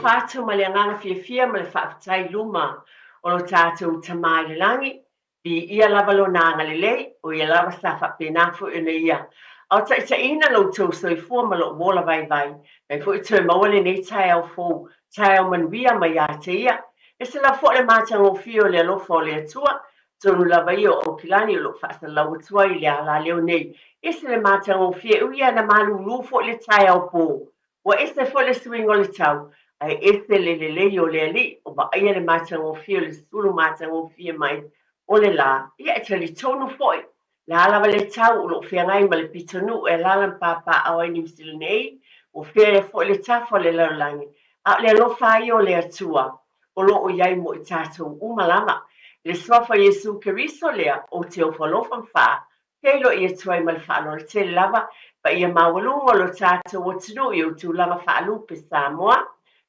Faatalofa atu ma le agaga fiafia ma le faafetai i luma o lo tatou Tama i le Lagi, viia lava Lona agalelei, o Ia lava sa faapena foi ona Ia aotaitaiina lo outou soifua ma lou ola vaivai, mai foi toe maua lenei taeao fou, taeao manuia mai ia te Ia. Ese lava foi le matagofie o le alofa o le Atua, Atonu lava ia o Aukilani o lo o faasalalau atu ai i le alaleo nei. Ese le matagofie, e ui lava ina malūlū foi le taeao pō, ua ese foi le suiga o le tau, ae ese le lelei o le Alii, o vaaia le matagofie o le sulu matagofie mai o le lā. Ia, e talitonu foi, le a lava le tau o lo o feagai ma le pitonuu e alaala ma papaaao ai Niu Sila nei, ua feaea foi le tafa o le lalolagi, a o le alofa lava ia o le Atua o lo o i ai mo i tatou uma lava. I le Suafa o Iesu Keriso lea, ou te ofo alofa ma faafeiloai atu ai ma le faaaloalo tele lava, paia maualuga o lo tatou atunuu i ou tulaga faalupe Samoa,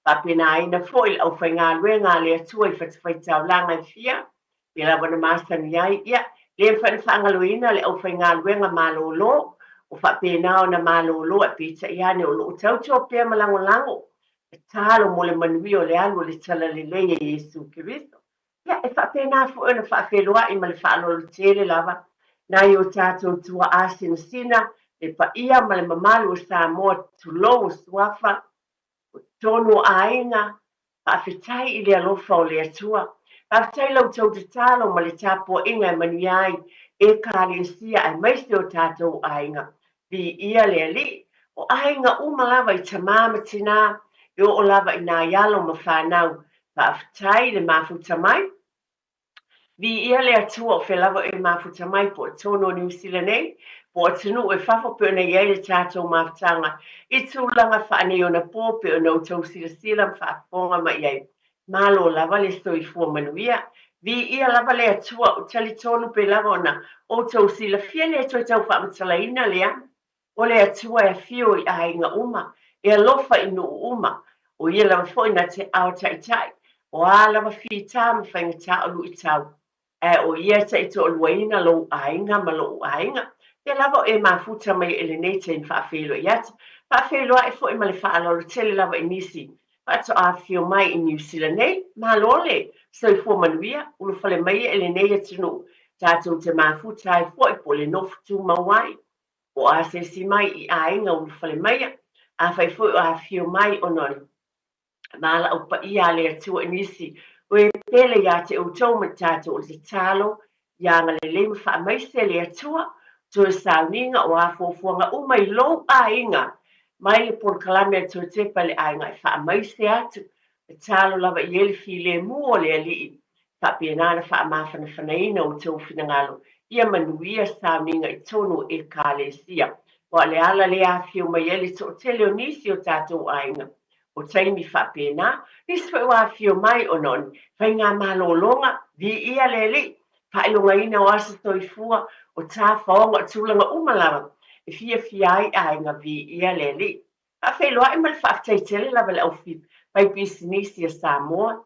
faapenaina foi le aufaigaluega a le Atua i fatafaitaulaga e fia, pei lava ona masani ai, ia, le mafai ona faagaloina le aufaigaluega malolo, o faapena ona malolo ae peitai ane o lo o tautua pea ma lagolago tatalo mo le manuia o le alu o le Talalelei e Iesu Keriso. Ia, e faapena foi ona faafeiloai ma le faaaloalo tele lava nai o tatou tuaa sinasina, le paia ma le mamalu o Samoa, tulou o suafa, o totonu o aiga, faafetai i le alofa o le Atua. Faafetai la outou tatalo ma le tapuaiga e manuia ai Ekalesia aemaise o tatou aiga. Viia le Alii. O aiga uma lava i tama ma tina, e oo lava i nai alo ma fanau. Faafetai i le mafuta mai. Viia le Atua o fea lava e mafuta mai po o totonu o Niu Sila nei, po o atunuu e fafo pei ona i ai le tatou mafutaga i tulaga faaneionapo pei ona outou silasila ma faafofoga mai ai. Malo lava le soifua manuia. Viia lava le Atua, ou talitonu pei lava ona outou silafia le toe tau faamatalaina lea. O le Atua e afio i aiga uma, e alofa i nuu uma, o Ia lava foi na te ao taitai, o a lava fita ma faigata o luitau. Ae o Ia e taitoaluaina lou aiga ma loʻu aiga. Pea lava o e mafuta mai e lenei taimi faafeiloai atu. Faafeiloai foi ma le faaaloalo tele lava i nisi faatoa afifio mai i Niu Sila nei. Malo le soifua manuia, ulufale maia i lenei atunuu tatou te mafuta ai foi po o le nofo tumau ai. Po o asiasi mai i aiga ulufale maia, afai foi o afifio mai ona o le valaau paia a le Atua i nisi o e pele ia te outou ma tatou o le tatalo ia agalelei ma faamaise le Atua toe sauniga o a fuafuaga uma i lou aiga mai le polokalame a Toetepa i le aiga e faamaise atu tatalo lava i ai le filemu o le Alii faapena ona faamafanafanaina outou finagalo ia manuia sauniga i totonu o Ekalesia. Aua o le ala lea afifio mai ai le toatele o nisi o tatou aiga o taimi faapena, nisi foi ua afifio mai ona o ni faigamalologa, viia le Alii, faailogaina o aso soifua, o tafaoga, o tulaga uma lava e fiafia ai aiga, viia le Alii. Faafeiloai ma le faafetai tele lava i le aufaipisinisi a Samoa.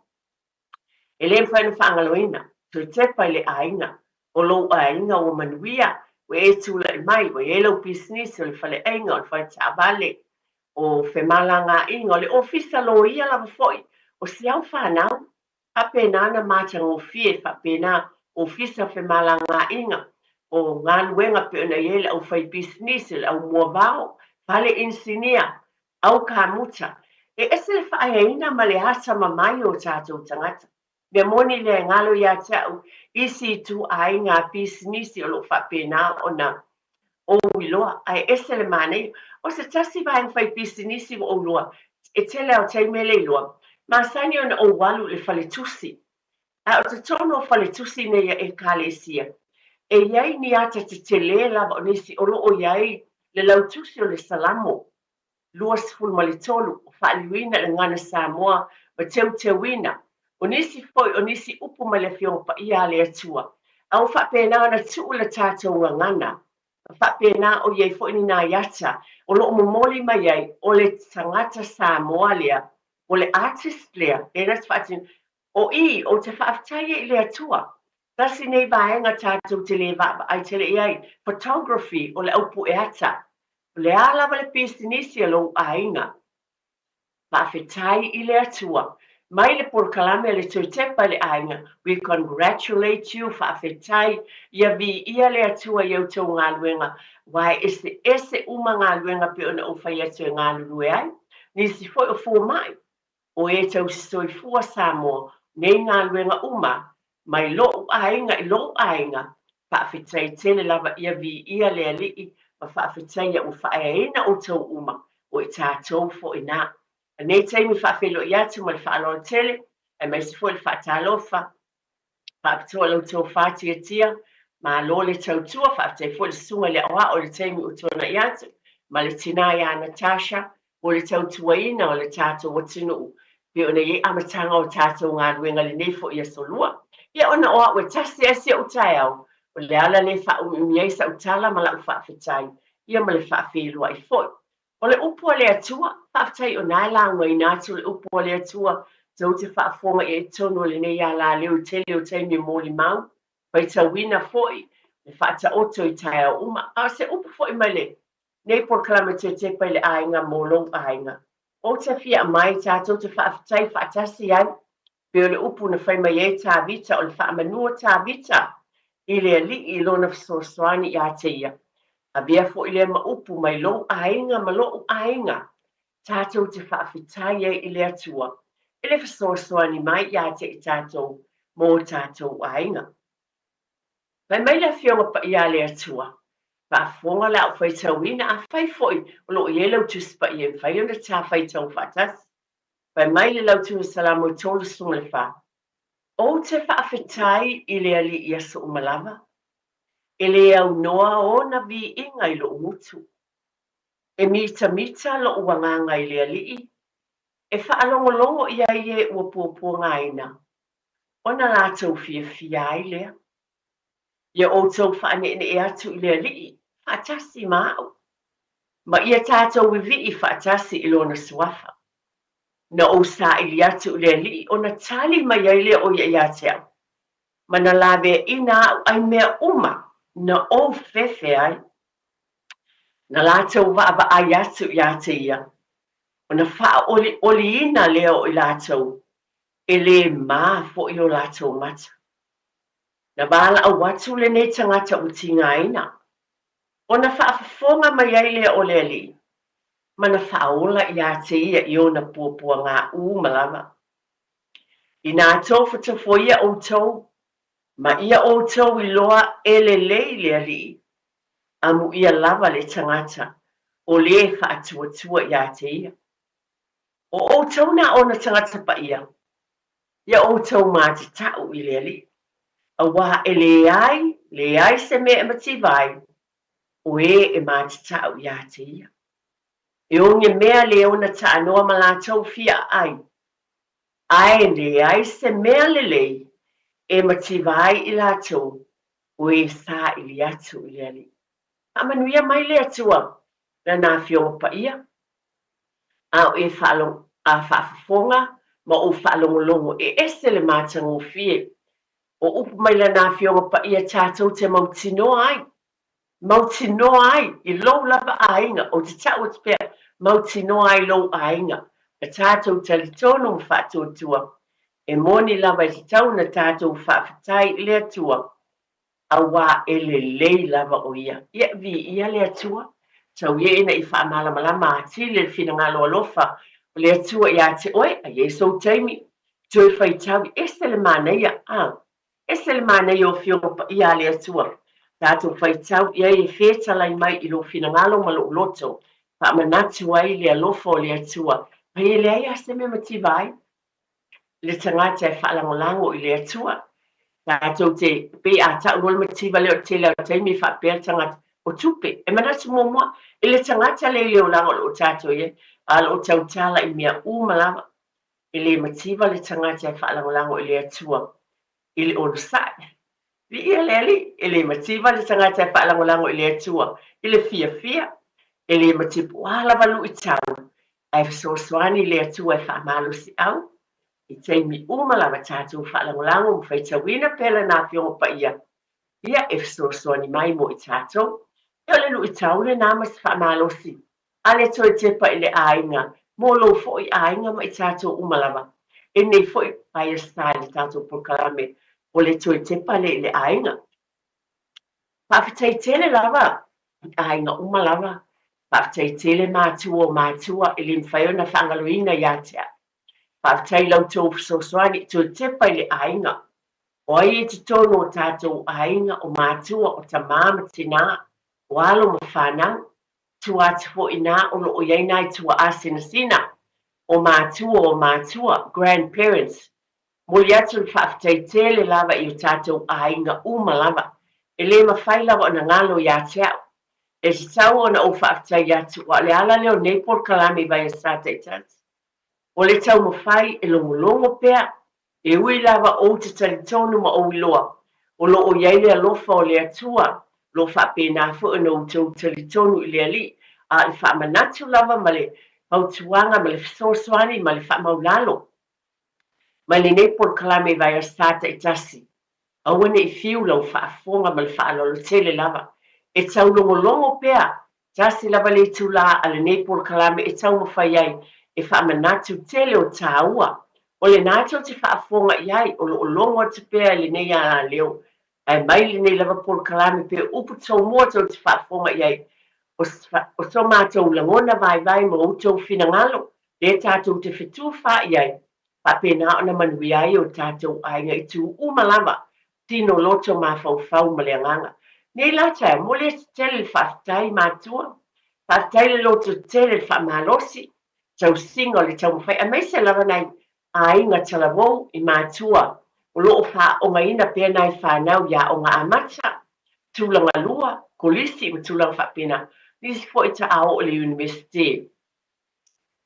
E le mafai ona faagaloina, toe tepa i le aiga, o lou aiga ua manuia, ua e tulai mai, ua i ai lau pisinisi, o le faleaiga, o le faletaavale, o femalagaaiga, o le ofisa loia lava foi, o se au fanau, faapena ona matagofie, faapena ofisa o femalagaaiga, o galuega pei ona i ai le aufaipisinisi, o le au moavao, fale inisinia, au kamuta. E ese le faaeaina ma le atamamai o tatou tagata. Mea moni lea e galo ia te au isi ituaiga pisinisi o lo o faapena ona ou iloa, ae ese le manaia. O se tasi vaega fai pisinisi ua ou iloa, e tele lava o taimi e le iloa, masani ona ou alu i le faletusi. A o totonu o faletusi nei a Ekalesia, e i ai ni ata tetele lava o nisi o lo o i ai le lautusi o le Salamo 23, o faaliuina le gagana Samoa ma teuteuina o nisi foi o nisi upu mai le Afioga Paia a le Atua, a ua faapena ona tuu le tatou gagana, ma faapena o i ai foi ni nai ata o lo o momoli mai ai o le tagata Samoa lea, o le artist lea, lea na te faatino. O i, ou te faafetai ai i le Atua, tasi nei vaega tatou te le vaavaai tele i ai, photography, o le au pueata. O le a lava le pisinisi a lou aiga? Faafetai i le Atua. Mai le polokalame a le Toetepa i le Aiga, we congratulate you, faafetai, ia viia le Atua i a outou galuega, aua e eseese uma galuega pei ona ou fai atu e galulue ai. Nisi foi o fomai, o e tausisoifua Samoa, nei galuega uma, mai lou aiga i lou aiga, faafetai tele lava ia viia le Alii ma faafetaia ua faaeaina outou uma, o i tatou foi na. I lenei taimi faafeiloai atu ma le faaaloalo tele, aemaise foi le faatalofa Faapitoa lau tofa tiatia, malo le tautua, faafetai foi le susuga i le aoao i le taimi ua tuanai atu, ma le tina ia Natasha mo le tautuaina o le tatou atunuu pei ona i ai amataga o tatou galuega i lenei foi aso lua. Ia ona o au e tasi lava si ou taeao, o le ala lea e faaumiumi ai sau tala ma lau faafetai, ia ma le faafeiloai foi. O le upu a le Atua, faafetai o na e laugaina atu le upu a le Atua, tou te faafofoga i ai totonu o lenei alaleo i tele o taimi e molimau, faitauina foi le faataoto i taeao uma. A o se upu foi mai le nei polokalame toe tepa i le aiga mo lou aiga. Ou te fia aumai tatou te faafetai faatasi ai pei o le upu na fai mai ai Tavita, o le faamanu o Tavita i le Alii i lona fesoasoani iā te ia. Avea foi lea ma upu mai lou aiga ma lo'u aiga, tatou te faafetai ai i le Atua i le fesoasoani mai iā te i tatou mō tatou aiga. Fai mai le Afioga Paia a le Atua, Faafofoga la au faitauina, afai foi o lo o i ai lau Tusi Paia e mafai ona ta faitau faatasi. Fai mai le Lautuga Salamo e 34, Ou te faafetai i le Alii i aso uma lava, e lē aunoa ona viiga i loʻu gutu. E mitamita loʻu agaga i le Alii, e faalogologo i ai e ua puapuagaina, ona latou fiafia ai lea. Ia outou faaneenee atu i le Alii faatasi ma aʻu, ma ia tatou vivii faatasi i lona suafa. Na ou saili atu i le Alii ona tali mai ai lea o ia iā te au, ma na laveaina aʻu ai mea uma na ou fefe ai. Na latou vaavaai atu iā te ia, ona faaʻoliʻoliina lea o i latou, e lē mā foi o latou mata. Na valaau atu lenei tagata ua tigaina, ona faafofoga mai ai lea o le Alii, ma na faaola iā te ia i ona puapuagā uma lava. Inā tofotofoia ʻoutou, ma ia ʻoutou iloa e lelei le Alii, amuia lava le tagata o lē faatuatua iā te ia. O ʻoutou nā ona tagata paia, ia ʻoutou mātatau i le Alii, auā e leai, leai se mea e mativa ai, o ē e mātatau iā te ia. E oge mea le ona taanoa ma latou fia aai, ae leai se mea lelei e mativa ai i latou o ē saili atu i le Alii. Faamanuia mai le Atua Lana Afioga Paia, a o e a faafofoga ma ou faalogologo e ese le matagofie o upu mai Lana Afioga Paia tatou te mautinoa ai, mautinoa ai i lou lava aiga, ou te tau atu pea, mautinoa ai lou aiga, na tatou talitonu ma faatuatua, e moni lava e tatau ona tatou faafetai i le Atua auā e lelei lava o Ia. Ia, viia le Atua, tau ia ina i faamalamalama atili le finagalo alofa o le Atua iā te oe, a i ai sou taimi, toe faitau i ese le manaia, a, ese le manaia o Afioga Paia a le Atua, tatou faitau i ai e fetalai mai i lou finagalo ma lou loto, faamanatu ai le alofa o le Atua, pai e leai lava se mea mativa ai. le tagata e faalagolago i le Atua. Tatou te, pei a tau loa le mativa lea o le tele o taimi e faapea le tagata, o tupe. E manatu muamua i le tagata lea i le olaga o lo o tatou i ai, a o lo o tautala i mea uma lava. E le mativa le tagata e faalagolago i le Atua i le onosai. Viia le Alii, e le mativa le tagata e faalagolago i le Atua i le fiafia, e le matipuā lava luitau, ae fesoasoani le Atua e faamalosiau i taimi uma lava tatou faalagolago ma faitauina pea Lana Afioga Paia, ia e fesoasoani mai mo i tatou. Ia o le luitau lena ma se faamalosi a le toe tepa i le aiga. Mo lou foi aiga ma i tatou uma lava. E nei foi vaiaso-sa i le tatou polokalame o le toe tepa lea i le aiga. Faafetai tele lava i aiga uma lava. Faafetai tele matua o matua e le mafai ona faagaloina ia te au. Faafetai i la outou fesoasoani i toe tepa i le aiga. O ai i totonu o tatou aiga, o matua, o tamā ma tinā, o alo ma fanau. Tua atu foi i ina o lo o i ai nai tuaa sinasina, o matua o matua, grandparents. Momoli atu le faafetai tele lava i o tatou aiga uma lava. E le mafai lava ona galo ia te au. E tatau ona ou faafetai atu aua o le ala lea o nei polokalame i Vaiaso-sa taitasi. O le taumafai e logologo pea, e ui lava ou te talitonu ma ou iloa, o lo o i ai le alofa o le Atua, o lo o faapena foi ona outou talitonu i le Alii, a o le faamanatu lava ma le fautuaga ma le fesoasoani ma le faamaulalo mai lenei polokalame i Vaiaso-sa taitasi. Aua ne i fiu lau faafofoga ma le faaaloalo tele lava. E taulogologo pea, tasi lava le itulā a lenei polokalame e taumafai ai e faamanatu tele o tāua. O lena tou te faafofoga i ai, o lo o logo atu pea i lenei alaleo. Ae mai lenei lava polokalame pe upu toumua tou te faafofoga i ai, o so matou lagona vaivai ma outou finagalo, lea tatou te fetufaai ai, faapena ona manuia ai o tatou aiga i itu uma lava, tino, loto, mafaufau ma le agaga. Nei la taeao, momoli atu tele le faafetai matua, faafetai le loto tele le faamalosi, tausiga o le taumafai aemaise lava nai aiga talavou i matua o lo o faaaogaina pea nai fanau i aoga amata, tulaga lua, kolisi ma tulaga faapena, nisi foi ta oo i le Iunivesite.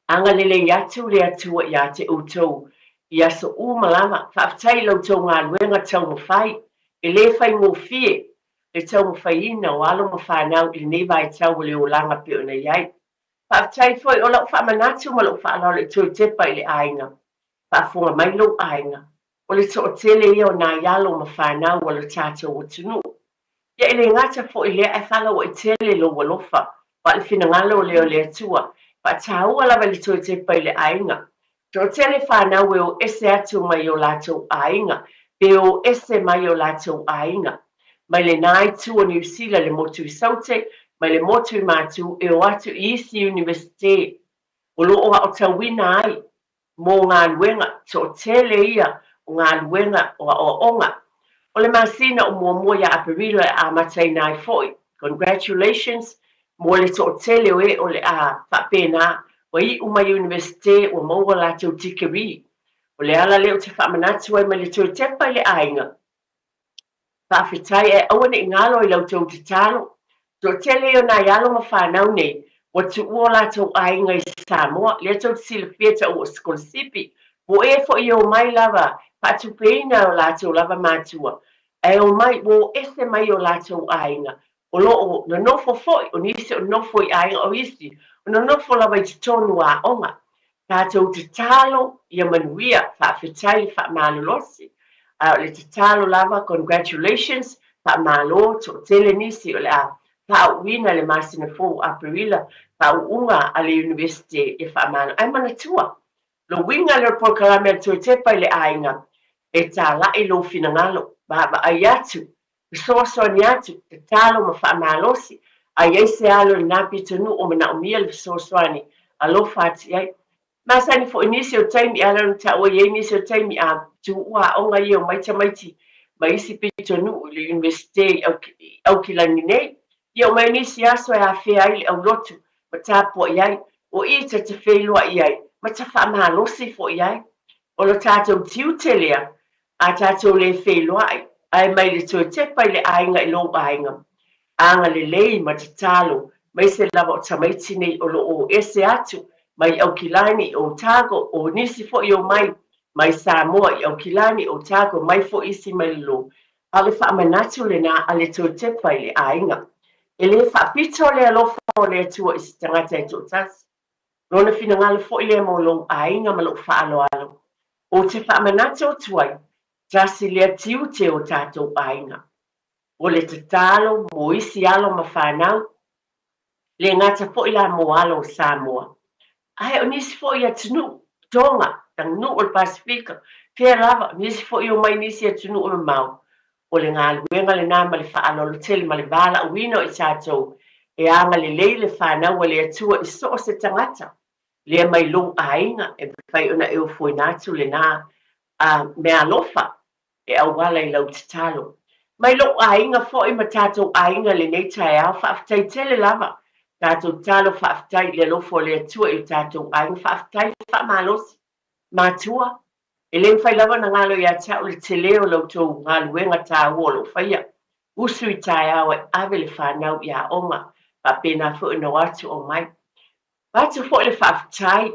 Agalelei atu le Atua ia te outou i aso uma lava. Faafetai i la outou galuega taumafai. E le faigofie le taumafaiina o alo ma fanau i lenei vaitau o le olaga pei ona i ai. Faafetai foi o lau faamanatu ma lou faaaloalo i toe tepa i le aiga. Faafofoga mai lou aiga. O le toatele ia o nai alo ma fanau a lo tatou atunuu. Ia e le gata foi i lea ae faalauaitele lou alofa, aua o le finagalo lea o le Atua, faataua lava i le toe tepa i le aiga. Toatele fanau e o ese atu mai o latou aiga, pe o ese mai o latou aiga. Mai lena itu o Niu Sila le motu i Saute, mai le motu i Matu e o atu i isi Iunivesite o lo o aotauina ai mo galuega, toatele ia o galuega o aoaoga. O le masina o muamua ia Aperila e amataina ai foi. Congratulations mo le toatele o e o le a faapena ua iu mai Iunivesite ua maua latou tikerii. O le ala lea ou te faamanatu ai mai le toe tepa i le aiga. Faafetai ae aua ne i galo i la outou tatalo. Toatele ia o nai alo ma fanau nei ua tuua o latou aiga i Samoa, lea tou te silafia taua o sikolasipi, po o e foi e omai lava faatupeina e o latou lava matua, ae omai ua o ese mai o latou aiga o lo o nonofo foi, o nisi o nonofo i aiga, o isi o nonofo lava i totonu o aoga. Tatou tatalo ia manuia, faafetai le faamalolosi, a o le tatalo lava, congratulations, faamalo, toatele nisi o le a faauuina le masina fou o Aperila, faauuga a le Iunivesite ia faamalo. Ae manatua, le uiga lea o le polokalame a le Toe Tepa i le Aiga, e talai lou finagalo, vaavaai atu fesoasoani atu, tatalo ma faamalosi, a i ai se alo i lena pitonuu o manaomia le fesoasoani, alofa atu i ai. Masani foi nisi o taimi, e ala ona taua i ai nisi o taimi a tuua aoga ia omai tamaiti mai isi pitonuu i le Iunivesite i Aukilani nei, ia omai nisi aso e afea ai le aulotu ma tapuai ai, o i ta te feiloai ai ma ta faamalosi foi ai. O lo tatou tiute lea A tatou le feiloai, ae mai le toe tepa i le aiga i lou aiga. Agalelei ma tatalo, maise lava o tamaiti nei o lo o ese atu mai Aukilani i Otago, o nisi foi o mai mai Samoa i Aukilani, Otago, mai foi isi mai lalo. A o le faamanatu lena a le toe tepa i le aiga. E le faapito le alofa o le Atua i se tagata e toatasi. Lona finagalo foi lea mo lou aiga ma lou faaaloalo. Ou te faamanatu atu ai, tasi lea tiute o tatou aiga. O le tatalo mo isi alo ma fanau, le gata foi la mo alo o Samoa. Ae o nisi foi atunuu, Toga, aganuu o le Pasefika, fea lava, nisi foi o mai nisi atunuu e mamao, o le galuega lena ma le faaaloalo tele ma le valaauina o i tatou e agalelei le fanau a le Atua i so o se tagata lea mai lou aiga e mafai ona e ofoina atu lena meaalofa e auala i lau tatalo. Mai lou aiga foi ma tatou aiga i lenei taeao, faafetai tele lava. Tatou tatalo faafetai i le alofa o le Atua i o tatou aiga, faafetai faamalosi. Matua, e le mafai lava ona galo ia te au le tele o la outou galuega taua o lo o faia. Usu i taeao e ave le fanau i aoga, faapena foi ona o atu omai. Avatu foi le faafetai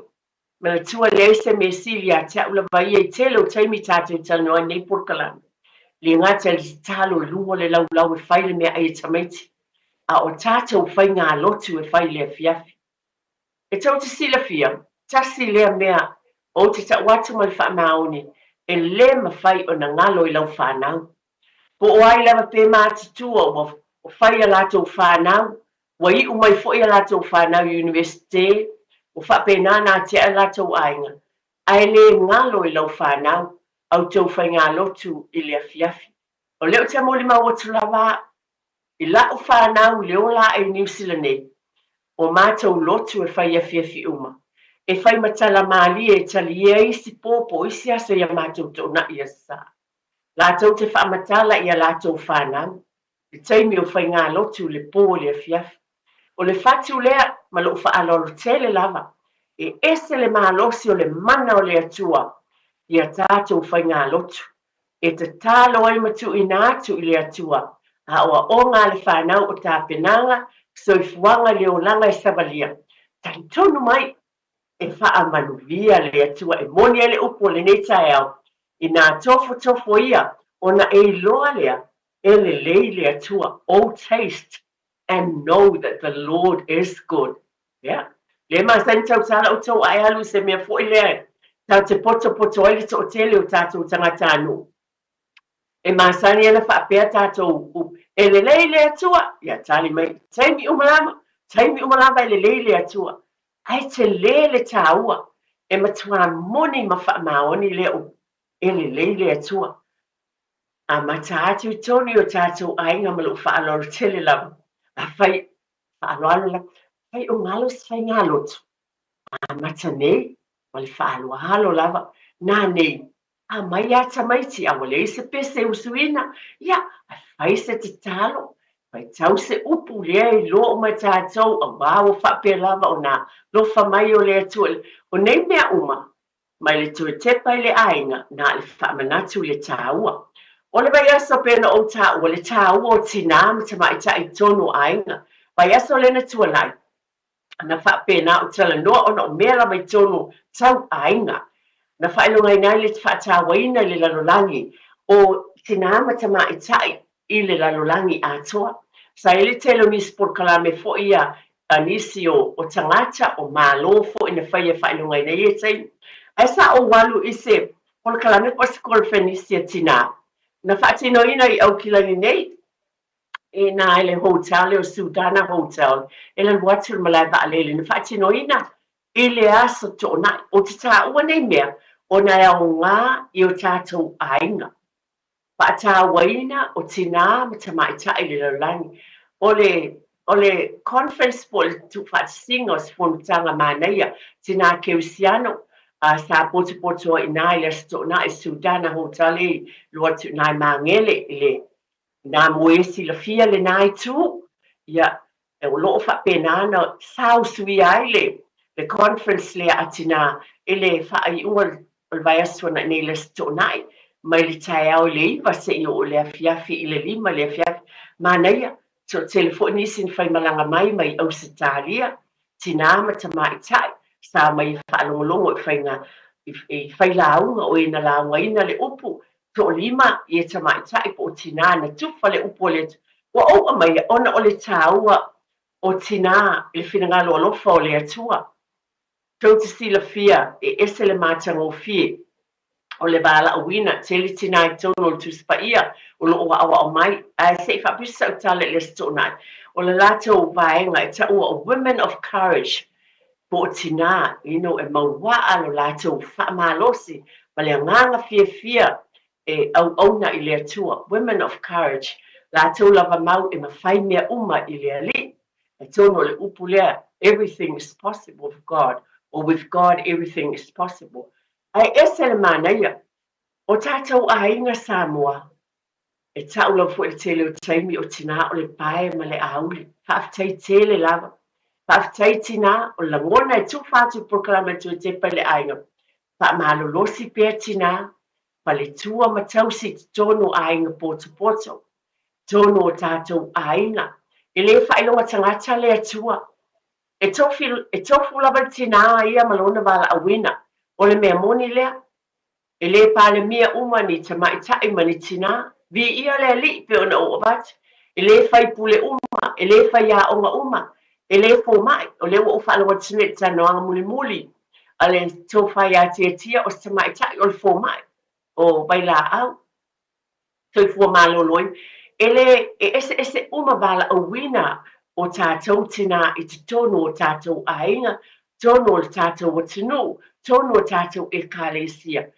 Manatua leai se mea sili ia te au lava ia i tele o taimi tatou talanoa ai nei polokalame. Le gata i le tatalo i luga o le laulau e fai le meaai a tamaiti, a o tatou faigalotu e fai i le afiafi. E tou te silafia, tasi lea mea ou te tau atu ma le faamaoni e le mafai ona galo i lau fanau. Po o ai lava pe matutua ua fai a latou fanau, ua iu mai foi a latou fanau i Universite, ua faapena ona atiae a latou aiga, ae le galo i lau fanau a outou faigalotu i le afiafi. O lea ou te molimau atu lava au i la'u fanau i le ola ae i Niu Sila nei, o matou lotu e fai afiafi uma, e fai ma tala malie e talia ai isi po po o isi aso i a matou toonai i Aso Sa. Latou te faamatala i a latou fanau, le taimi o faigalotu le po i le afiafi. O le fatu lea ma lou faaaloalo tele lava, e ese le malosi o le mana o le Atua i a tatou faigalotu, e tatalo ai ma tuuina atu i le Atua aoaoga a le fanau o tapenaga soifuaga i le olaga e savalia. Talitonu mai, e faamanuia le Atua e moni ai le upu o lenei taeao, inā tofotofo ia ona e iloa lea e lelei le Atua, Oh taste and know that the Lord is good. Ia, lea e masani tautala outou ae alu i se mea foi lea e tatou te potopoto ai le toatele o tatou tagatanuu. E masani ana faapea tatou upu, e lelei le Atua, ia tali mai, taimi uma lava, taimi uma lava e lelei le Atua. Ae tele le taua, e matuā moni ma faamaoni lea upu, e lelei le Atua. Amata atu i tonu i o tatou aiga ma lou faaaloalo tele lava. Afai, faaaloalo lava, afai o galo se faigalotu, amata nei ma le faaaloalo lava, nanei, aumai lava tamaiti, a ua leai se pese e usuina, ia, ae fai se tatalo, faitau se upu lea e iloa uma e tatou, aua ua faapea lava ona alofa mai o le Atua. O nei mea uma, mai le toe tepa i le aiga, na o le faamanatu i le taua. O le vaiaso pei ona ou taua le taua o tinā ma tamaitai i totonu o aiga. Vaiaso lea na tuanai, na faapena ou talanoa ona o mea lava i totonu tau aiga. Na faailogaina ai le faatauaina i le lalolagi o tinā ma tamaitai i le lalolagi atoa. Sa i ai le tele o nisi polokalame foi ia a nisi o tagata, o Malo foi na faia e faailogaina ia taimi. Ae sa ou alu i se polokalame po o se kolofenisi a tinā na faatinoina i Aukilani nei, i nā i le hotel o Sudana Hotel e lalu atu i le malae vaalele na faatinoina i le aso Toonai. Ou te taua nei mea ona e aoga i o tatou aiga. Faatauaina o tinā ma tamaitai i le lalolagi. O le o le conference po o le tuufaatasiga o se fonotaga manaia tinā kerisiano a sa potopoto ai inā i le Aso Toonai Sudana Hotel e lua atu inā i Magele i le Inā mo e silafia lenā itu, ia, o lo o faapena ona saosuia ai le le conference lea a tinā i le faaiuga o le vaiaso tuanai nei i le Aso Toonai, mai le taeao i le 9 seia oo i le afiafi i le 5 i le afiafi. Manaia, toatele foi nisi na faimalaga mai mai Ausetalia, tinā ma tamaitai, sa omai e faalogologo i faiga i fai lauga, o e na laugaina le upu, toalima ia tamaitai po o tinā na tufa le upu a le Atua. Ua ou aumaia ona o le taua o tinā i le finagalo alofa o le Atua. Tou te silafia e ese le matagofie o le valaauina, tele tinā i totonu o le Tusi Paia o lo o aoao mai, ae se i faapito sau tala i le Aso Toonai, o le latou vaega e taua o Women of Courage. Po o tinā, you know, e mauaa lo latou faamalosi ma le agaga fiafia e auauna i le Atua, women of courage, latou lava mau e mafai mea uma i le Alii. Atonu o le upu lea, everything is possible with God, or with God everything is possible. Ae ese le manaia o tatou aiga Samoa, E tau lava foi i le tele o taimi o tinā o le pae ma le auli. Faafetai tele lava. Faafetai tinā, o le lagona e tufa atu i polokalame a Tuatepa i le aiga. Faamalolosi pea tinā, faletua ma tausi i totonu o aiga potopoto, totonu o tatou aiga. E le faailoga tagata le Atua. E tofi, e tofu lava le tinā ia ma lona valaauina. O le mea moni lea. E le palemia uma ni tamaitai ma ni tinā. Viia le Alii pei ona ou avatu. E le faipule uma, e le faiaoga uma, e le fomai. O lea ua ou faalogo atu nei i le talanoaga mulimuli a le tofa ia Tiatia, o se tamaitai o le fomai o Vailaau. Soifua maloloina. E le, e eseese uma valaauina o tatou tinā i totonu o tatou aiga, totonu o le tatou atunuu, totonu o tatou Ekalesia.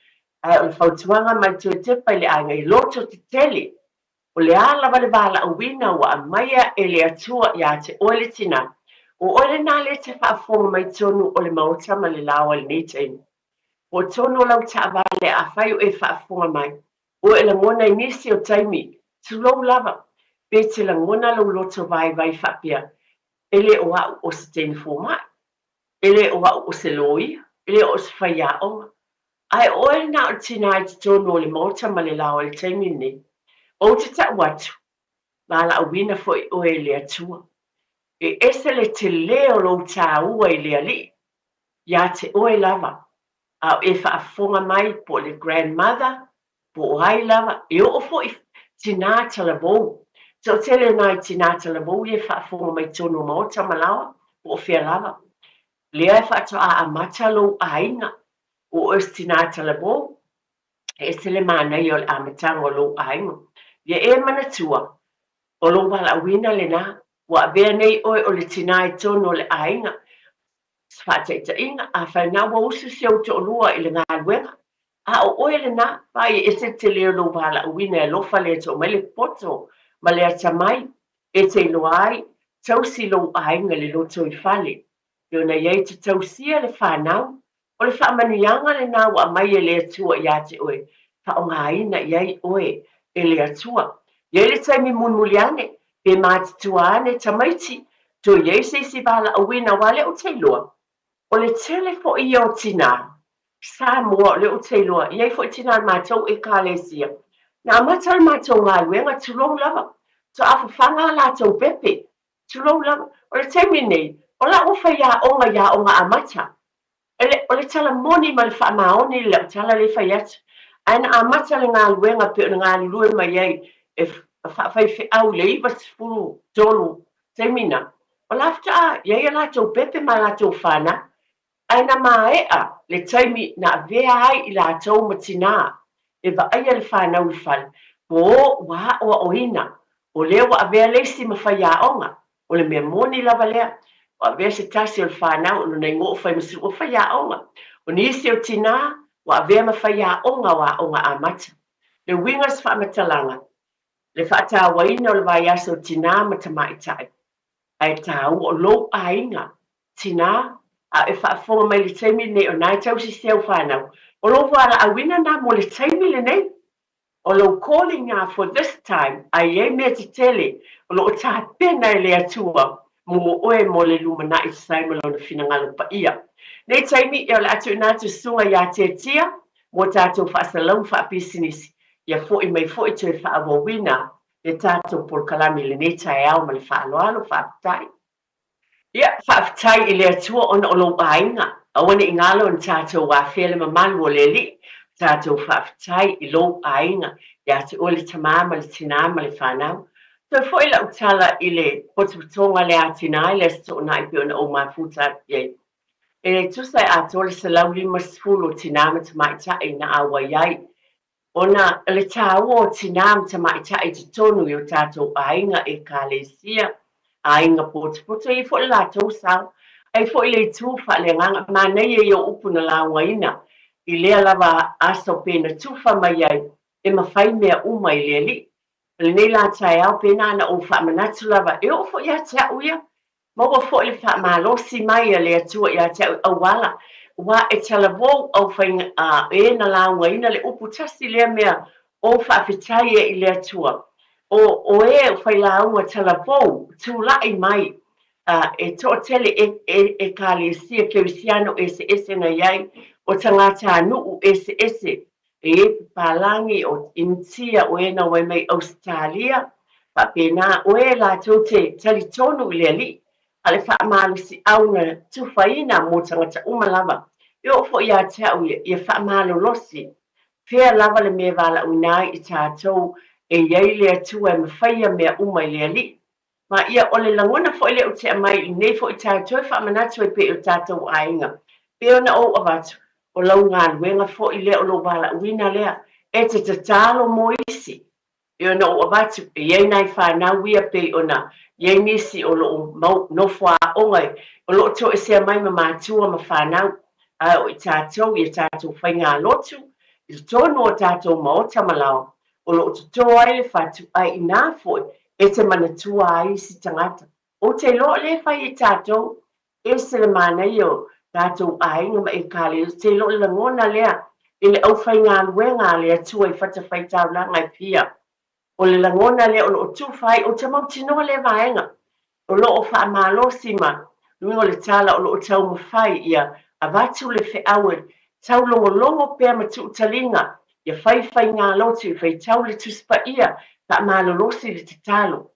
Ae o le fautuaga mai Tuatepa i le aiga i loto tetele, o le a lava le valaauina ua aumaia e le Atua ia te oe le tinā, o oe lenā lea te faafofoga mai totonu o le Maota ma le Laoa i lenei taimi. Po o totonu o lau taavale afai o e faafofoga mai, Ua e lagona i nisi o taimi, tulou lava, pe te lagona lou loto vaivai faapea, E le o au o se teine fomai, e le o au o se loia, e le o se faiaoga. Ae o oe lena o le tinā i totonu o le maota ma le lao i le taimi lenei. Ou te tau atu, valaauina foi oe e le Atua. E ese le telē o lou tāua i le Alii, iā te oe lava, a o e faafofoga mai po o le grandmother po o ai lava, e oo foi tinā talavou. Toatele o nai tinā talavou ia e faafofoga mai totonu o maota ma laoa po o fea lava. Lea e faatoa amata lou aiga. O oe o se tinā talavou, e ese le manaia o le amataga o lou aiga. Ia e manatua, o lou valaauina lenā, ua avea nei oe o le tinā i totonu o le aiga. Se faataitaiga, afai na ua usu si ou toalua i le galuega, a o oe lenā, vaai e ese le tele o lou valaauina e alofa le Atua mai le poto ma le atamai e te iloa ai, tausi lou aiga i le loto i fale. E ona i ai te tausia le fanau, o le faamanuiaga lenā ua aumai e le Atua iā te oe, faaaogaina i ai oe e le Atua. I ai le taimi mulimuli ane, pe matutua ane tamaiti, toe i ai se isi valaauina aua lea ou te iloa, o le tele foi ia o tinā, Samoa, o lea ou te iloa, i ai foi tinā o le matou Ekalesia, na amata le matou galuega, tulou lava, faatoa fafaga a latou pepe, tulou lava. O le taimi lenei, o la ua faiaoga i aoga amata, O le tala moni ma le faamaoni lau tala lea e fai atu, ae na amata le galuega pei ona galulue mai ai e faafaifeau i le 93 taimi na, o la faatoa i ai a latou pepe ma a latou fanau, ae na maea le taimi na avea ai i latou ma tinā e vaaia le fanau i le fale, po ua aoaoina, o lea ua avea le isi ma faiaoga, O le mea moni lava lea, ua avea se tasi o le fanau o lona igoa o Faimasulu o faiaoga. O nisi o tinā, ua avea ma faiaoga o aoga amata. Le uiga o se faamatalaga, le faatauaina o le vaiaso o tinā ma tamaitai. Ae tāua o lou aiga, tinā, a e faafofoga mai i le taimi lenei o na e tausi si au fanau, o lou valaauina na mo le taimi lenei. O lou calling na for this time, a i ai mea tetele o lo o tapena e le Atua mo oe mo le lumanai tusa ai ma Lona finagalo paia. Nei taimi, ia o le a tuuina atu susuga ia Tiatia mo tatou faasalalauga faapisinisi, ia foi mai foi toe faaauauina le tatou polokalame i lenei taeao ma le faaaloalo. Faafetai. Ia, faafetai i le Atua ona o lou aiga. Aua ne i galo ona tatou afea le mamalu o le Alii, tatou faafetai i lou aiga, ia te oe le tamā ma le tinā ma le fanau. Toe foi lau tala i le potopotoga lea a tinā i le Aso Toonai pei ona ou mafuta atu i ai. E tusa e atoa le 150 o tinā ma tamaitai na auai ai Ona o le tāua o tinā ma tamaitai i totonu i o tātou aiga, Ekalesia, aiga potopoto, e i ai foi le latou sao. Ai foi le itu faaleagaga, manaia ia o upu na laugaina i lea lava aso pe na tufa mai ai e mafai mea uma i le Alii. O lenei la taeao pe na ona ou faamanatu lava, e oo foi ia te au ia, maua foi le faamalosi mai a le Atua ia te au i auala, aua e talavou au faiga, a, e na laugaina le upu tasi lea mea o faafetai ai i le Atua, o, o e o failauga talavou, tulai mai, a, e toatele e, e, ekalesia kerisiano eseese na i ai, o tagatanuu eseese, e i ai papalagi, o Initia, o e na omai mai Ausetalia, faapena, o e latou te talitonu i le Alii, a o le faamalosiau na tufaina mo tagata uma lava, e oo foi ia te au ia, ia faamalolosi. Fea lava le mea e valaauina ai i tatou e i ai le Atua e mafaia mea uma i le Alii. Ma ia, o le lagona foi lea ou te aumai i lenei foi taeao toe faamanatu ai pea i o tatou aiga, pei ona ou avatu, o lau galuega foi lea o lou valaauina lea, e te tatalo mo isi. Pei ona ou avatu, e i ai nai fanau ia pei ona i ai nisi o lo o mau nofo aoga o lo o toesea mai ma matua ma fanau, ae o i tatou i a tatou faigalotu i totonu o tatou maota ma laoa, o lo o toto ai le fatu, ae inā foi e te manatua ai isi tagata. Ou te iloa o lea e fai e tatou, ese le manaia o tatou aiga ma ekalesia, ou te iloa o le lagona lea i le aufaigaluega a le Atua i fatafaitaulaga e fia. O le lagona lea o lo o tufa ai, ou te mautinoa lea vaega. O lo o faamalosi ma luga o le tala o lo o taumafai ia avatu le feau e taulogologo pea ma tuutaliga ia fai faigalotu ia faitau le Tusi Paia faamalolosi le tatalo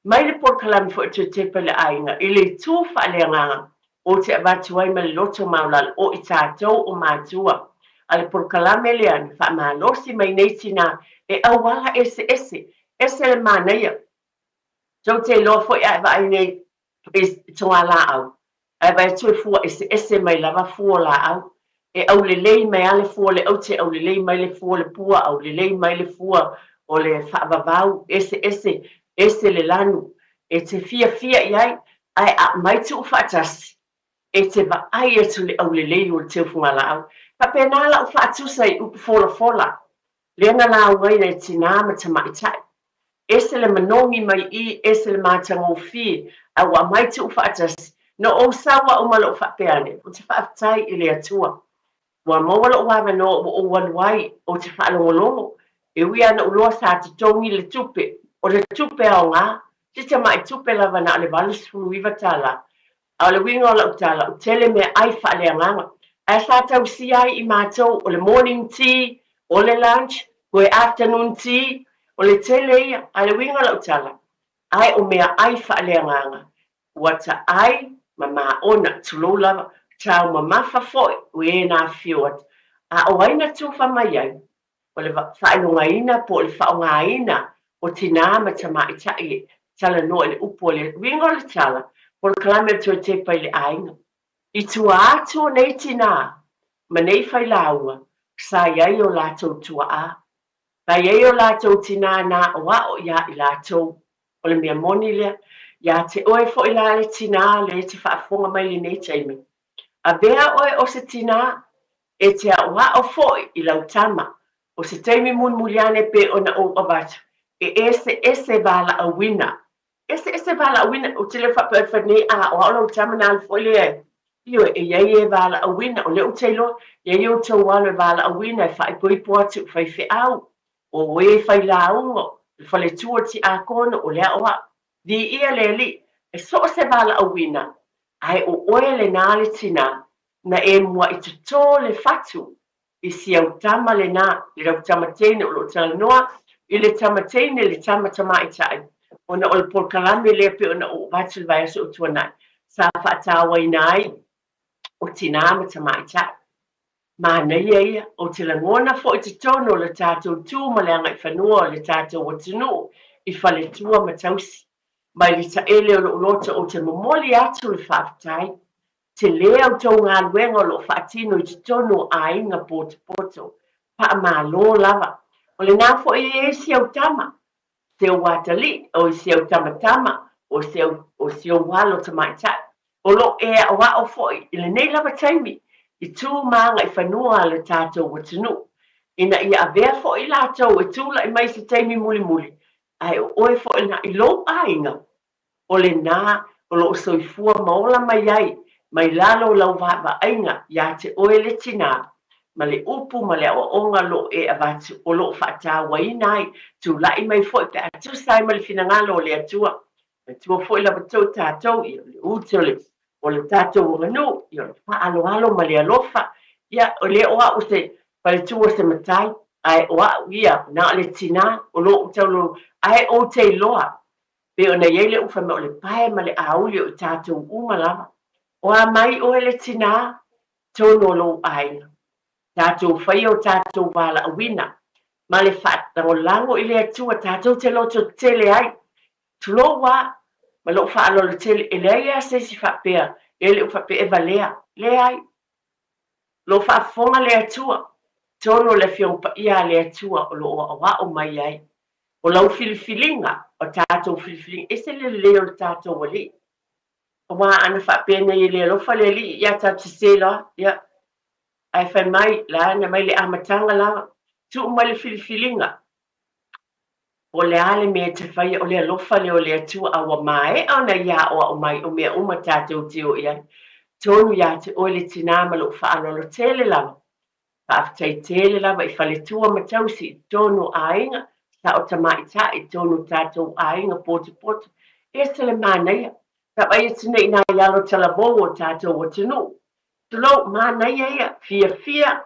mai le polokalame foi toe tepa i le aiga i le itu faaleagaga ou te avatu ai ma le loto maulalo o i tatou o matua a le polokalame lea na faamalosi mai nei tinā e auala eseese ese le manaia Tou te iloa foi a e vaai nei i togalaau, a e vaai atu e fua eseese mai lava fua o laau. E aulelei mai lava le fua o le aute, aulelei mai le fua o le pua, aulelei mai le fua o le faavavau, eseese, ese le lanu e te fiafia i ai, ae a aumai tuu faatasi, e te vaai atu i le aulelei o le teufugalaau. Faapena lau faatusa i upu folafola lea na laugaina e tinā ma tamaitai. Ese le manogi mai i, ese le matagofie, a ua aumai tuu faatasi, na ou sau au ma lou faapea ane, ou te faafetai i le Atua. Ua maua lou avanoa ua ou alu ai, ou te faalogologo, e ui lava na ou loa sa totogi le tupe, o le tupe aoga, si tamai tupe lava na o le $89, A o le uiga o lau tala, ua tele meaai faaleagaga, ae sa tausia ai i matou o le morning tea, o le lunch, toe afternoon tea, o le tele ia. A o le uiga o lau tala, ae o meaai faaleagaga, ua taai ma maona, tulou lava, taumamafa foi o e na afifio atu. A o ai na tufa mai ai? O le faailogaina po o le faaaogaina o tinā ma tamaitai e talanoa i le upu o le uiga o le tala, polokalame o le toe tepa i le aiga. I tua atu o nei tinā ma nei failauga, sa i ai o latou tuaa. Sa i ai o latou tinā na aʻoaʻo iā i latou. O le mea moni lea, iā te oe foi la le tinā lea e te faafofoga mai lenei taimi. Avea oe o se tinā E te aʻoaʻo foi i lau tama, o se taimi mulimuli ane pei ona ou avatu, e eseese valaauina. Eseese valaauina, ou te le faapea atu nei a aʻoaʻo lau tama na alu foi lea e, ioe, e i ai e valaauina, o lea ou te iloa, e i ai outou alo e valaauina, e faaipoipo atu i faifeau, o e failauga, o le faletua o le tiakono, o le aʻoaʻo. Viia le Alii, e so o se valaauina, ae o oe lenā le tinā, Na e muaʻi totō le fatu i si au tama lenā, i lau tama teine o lo o talanoa i le tama teine le tama tamaitai, ona o le polokalame lea pei ona ou avatu i le vaiaso o tuanai, sa faataoaina ai o tinā ma tamaitai. Manaia ia, ou te lagona foi totonu o le tatou tu ma le agaifanua o le tatou atunuu i faletua ma tausi. Mai le taele o lou loto ou te momoli atu le faafetai. Tele a outou galuega o lo o faatino i totonu o aiga potopoto. Faamalo lava. O lena foi e i ai si au tama, si au atalii, o si au tamatama, o si au, o si ou alo tamaitai. O lo o e aʻoaʻo foi i lenei lava taimi i tu ma agaifanua a le tatou atunuu, ina ia avea foi i latou e tulai mai i se taimi mulimuli, ae o oe foi lena i lou aiga, o lena o lo o soifua ma ola mai ai mai lalo o lau vaavaaiga iā te oe le tinā, ma le upu ma le aoaoga o lo o e avatu o lo o faatauaina ai, tulai mai foi pe a tusa ai ma le finagalo o le Atua. Manatua foi lava tou tatou, ia, o le ute o le, o le tatou aganuu, ia, o le faaaloalo ma le alofa. Ia, e le o au se faletua o se matai, ae o au ia, na o le tinā, o lou taulolo, ae ou te iloa, pei ona i ai le ufa mea o le pae ma le auli o i tatou uma lava. O a mai oe le tinā, tonu o lou aiga. Tatou faia o tatou valaauina, ma le faalagolago i le Atua tatou te loto tele ai. Tulou a, ma lou faaaloalo tele, e leai lava se isi faapea, e le o faapea e valea. Leai. O lo o faafofoga le Atua, tonu o le Afioga Paia a le Atua o lo o aoao mai ai. O lau filifiliga, o tatou filifiliga, ese le lelei o le tatou Alii. Aua ana faapea nei e le alofa le Alii ia tatou sese loa, ia, ae fai mai, la na mai le amataga lava, tuu mai le filifiliga, po o le a le mea e te faia, o le alofa lea o le Atua, a ua maea ona Ia aoao mai o mea uma tatou te o i ai. Tonu ia te oe le tinā ma lou faaaloalo tele lava. Faafetai tele lava i faletua ma tausi i totonu o aiga, sao tamaitai i totonu o tatou aiga potopoto. Ese le manaia. Sa vaai atu nei i nai alo talavou o tatou atunuu. Tulou, manaia ia, fiafia,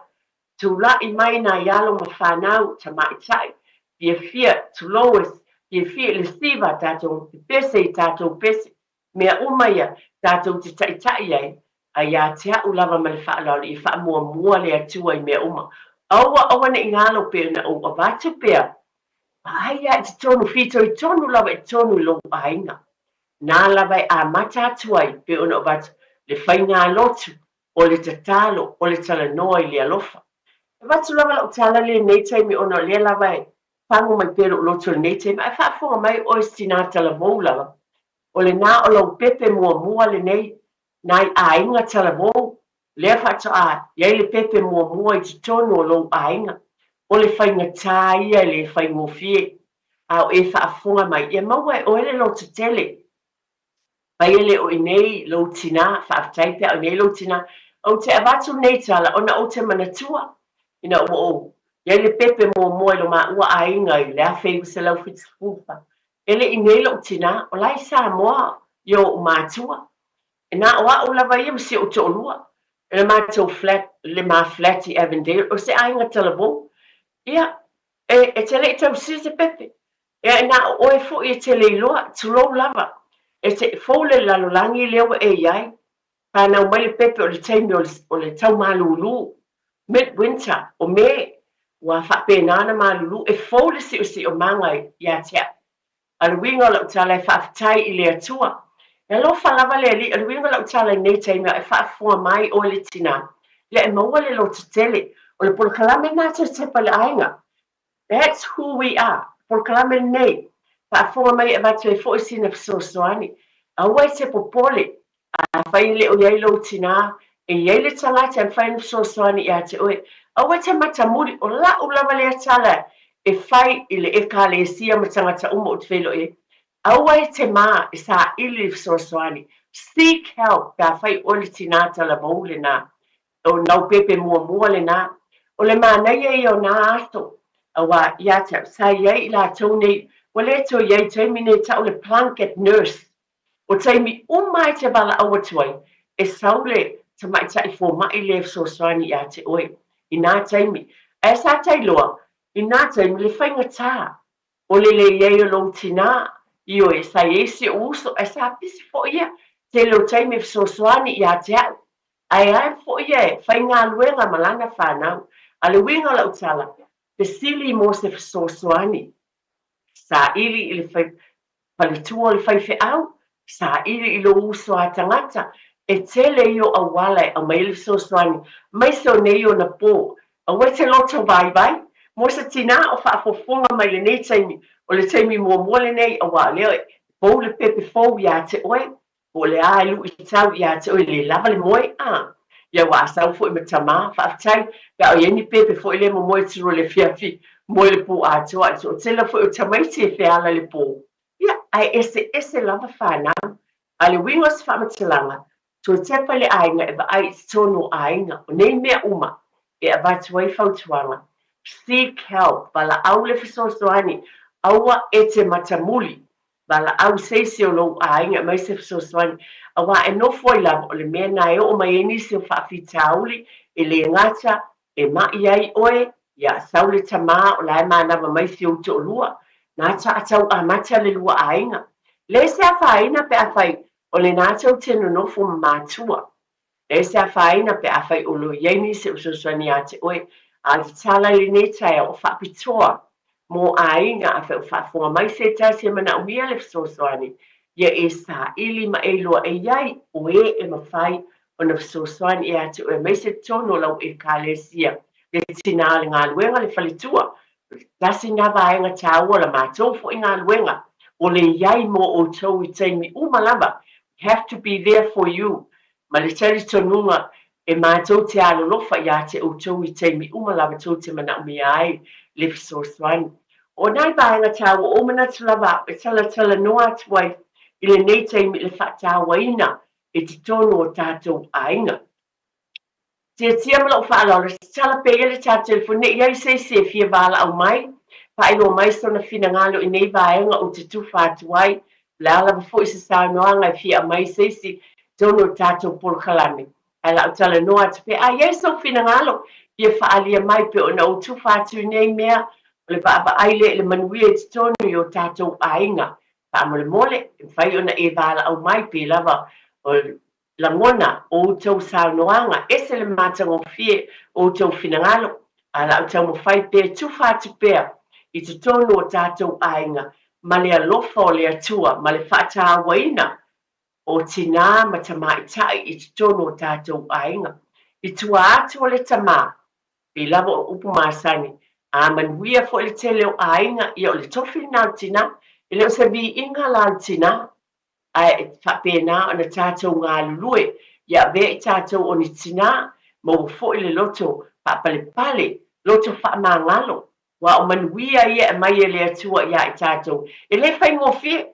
tulai mai nai alo ma fanau, tamaitai, fiafia, tulou e fiafia i le siva, tatou pepese i tatou pese, mea uma ia tatou te taitai ai, a ia te a'u lava ma le faaaloalo ia faamuamua le Atua i mea uma. Aua, aua ne i galo pea ona ou avatu pea, vaai a i totonu, fitoitonu lava i totonu i lou aiga. Na lava e amata atu ai pei ona ou avatu le faigalotu, o le tatalo, o le talanoa i le alofa. E avatu lava lau tala lenei taimi ona o lea lava e fagu mai pea lou loto i lenei taimi, ae faafofoga mai oe si tinā talavou lava, o lena o lau pepe muamua lenei, nai aiga talavou, lea faatoa i ai le pepe muamua i totonu o lou aiga. O le faigata ia e le faigofie, a o e faafofoga mai, ia maua e oe le loto tele. Fai e le o i nei lou tinā, faafetai pe a o i nei lou tinā. Ou te avatu lenei tala ona ou te manatua ina ua ou i ai le pepe muamua i lo maua aiga i le 1974. E le i nei lou tinā, o la i Samoa i o ou matua. E na o a'u lava ia ma si ou toalua i le matou flat, le ma flat i Avondale, o se aiga talavou. Ia, e, e te le i tausia se pepe. Ea, e na o oe foi e te le iloa, tulou lava, e te fou le lalolagi lea ua e i ai. Fanau mai le pepe o le taimi o le, o le tau malūlū, mid-winter, o Me, ua faapena ona malūlū, e fou le siʻosiʻomaga ia te a'u. A o le uiga o lau tala e faafetai i le Atua. E alofa lava le Alii, o le uiga o lau tala i lenei taimi a e faafofoga mai oe le tinā, ia e maua le lototele. O le polokalame lena a Josepa i le aiga. That's who we are. Polokalame lenei, faafofoga mai e avatu ai foi sina fesoasoani. Aua e te popole, afai e le o i ai lou tinā, e i ai le tagata e mafai ona fesoasoani ia te oe. Aua e te matamuli, o la'u lava lea tala e fai i le Ekalesia ma tagata uma ou te feiloai ai. Aua e te mā e saili i le fesoasoani. Seek help pe afai oe le tinā talavou lenā. O nau pepe muamua lenā. O le manaia ia o nā aso, auā ia te au, sa i ai i latou nei, ua le toe i ai taimi nei tau le Plunket Nurse. O taimi uma e te valaau atu ai, e sau le tamaitai fomai lea e fesoasoani ia te oe i nā taimi. Ae sa tailoa, i nā taimi le faigata. O le le i ai o lou tinā, ioe, sa i ai si ou uso, ae sa pisi foi ia, tele o taimi e fesoasoani ia te au. Ae ae foi ia e faigaluega ma lana fanau. A le uiga o lau tala, fesili mo se fesoasoani, saili i le faletua o le faifeau, saili i lou uso a tagata, e tele ia o auala e aumai ai le fesoasoani, aemaise o nei ona po. Aua e te loto vaivai mo se tinā o faafofoga mai lenei taimi, o le taimi muamua lenei, aua o lea e pou le pepe fou ia te oe. Po o le a e luitau ia te oe le lava le moe, a? Ia ua a sau foi ma tamā, faafetai, pe a o i ai ni pepe foi lea e momoe tiro i le afiafi, moe le pō atoa, i le toatele foi o tamaiti e feala i le pō. Ia, ae eseese lava fanau. A o le uiga o se faamatalaga, toe tepa i le aiga e vaai i totonu o aiga, o nei mea uma e avatu ai fautuaga, seek help, valaau le fesoasoani, aua e te matamuli, valaau se isi o lou aiga e aumai se fesoasoani, aua e nofo ai lava, o le mea lena e oo mai ai nisi o faafitauli, e le gata e maʻi ai oe, ia sau le tamā o la e manava mai si ou toalua, na ta tau amata le lua aiga. Leai se afaina pe afai o lena tou te nonofo ma matua. Leai se afaina pe afai o lo o i ai nisi o fesoasoani ia te oe, a o le tatala i lenei taeao o faapitoa mo aiga afai o faafofoga mai se tasi e manaomia le fesoasoani, ia e saili ma e iloa e i ai o e e mafai ona fesoasoani ia te oe aemaise totonu o lau Ekalesia, le tinā o le galuega, le faletua, o le tasi lena vaega taua o la matou foi galuega, o le i ai mo outou i taimi uma lava, we have to be there for you, ma le talitonuga e matou te alolofa ia te outou i taimi uma lava tou te manaomia ai le fesoasoani. O nai vaega taua o ou manatu lava au e talatalanoa atu ai i lenei taimi i le faatauaina i totonu o tatou aiga. Tiatia ma lou faaaloalo, tatala pea ia le ta telefoni ne i ai se isi e fia valaau mai, faailoa mai sona finagalo i nei vaega ou te tufa atu ai, o le a lava foi se saunoaga e fia aumai se isi i totonu o le tatou polokalame. Ae la ou talanoa atu pea, a i ai sou finagalo, fia faaalia mai pe ona ou tufa atu i nei mea, o le vaavaai lea i le manuia i totonu i o tatou aiga. Faamolemole, e mafai ona e valaau mai pe lava o lagona o outou saunoaga, ese le matagofie o outou finagalo, a la ou taumafai pea e tufa atu pea i totonu o tatou aiga ma le alofa o le Atua ma le faatauaina o tinā ma tamaitai i totonu o tatou aiga. I tua atu o le tamā, pei lava o upu masani, a manuia foi le tele o aiga, ia o le tofi lena o le tinā. E le o se viiga la o le tinā, ae e faapena ona tatou galulue ia avea i tatou o ni tinā, maua foi le loto faapalepale, loto faamagalo, aua o manuia ia e aumai e le Atua iā i tatou. E le faigofie.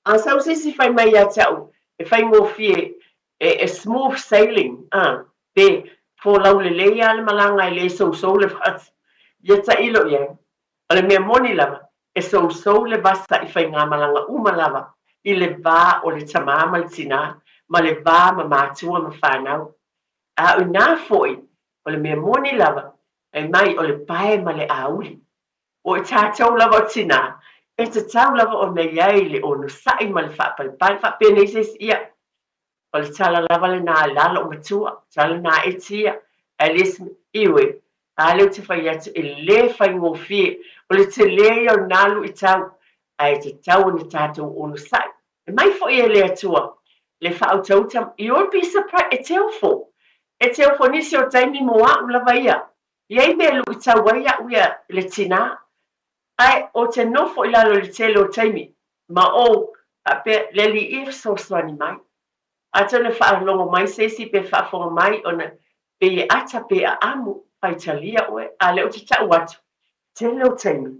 A sau se isi fai mai ia te au, e faigofie, e smooth sailing, a, pe folau lelei lava le malaga e le sousou le vasa. Ia tailo i ai. O le mea moni lava, e sousou le vasa i faigamalaga uma lava i le va o le tamā ma le tinā, ma le va ma matua ma fanau. A o inā foi, o le mea moni lava, fai mai o le pae ma le auli. O i tatou lava o tinā, e tatau lava ona i ai le onosai ma le faapalepale, faapenei se isi, ia, O le tala lava lena a lalo o matua, tala lena a eti ia, ae le isi mea, ioe, a lea ou te fai atu, e le faigofie, o le tele ia o lena luitau, ae tatau ona tatou onosai. E mai foi e le Atua le faautauta, you won't be surprised, e te ofo, e te ofo nisi o taimi mo a'u lava ia, i ai mea e luitau ai a'u ia le tinā, ae ou te nofo i lalo i le tele o taimi, ma ou faapea, le Alii e fesoasoani mai. Atonu e faalogo mai se isi pe faafofoga mai ona pei e ata pe aamu, faitalia oe, a o lea ou te tau atu, tele o taimi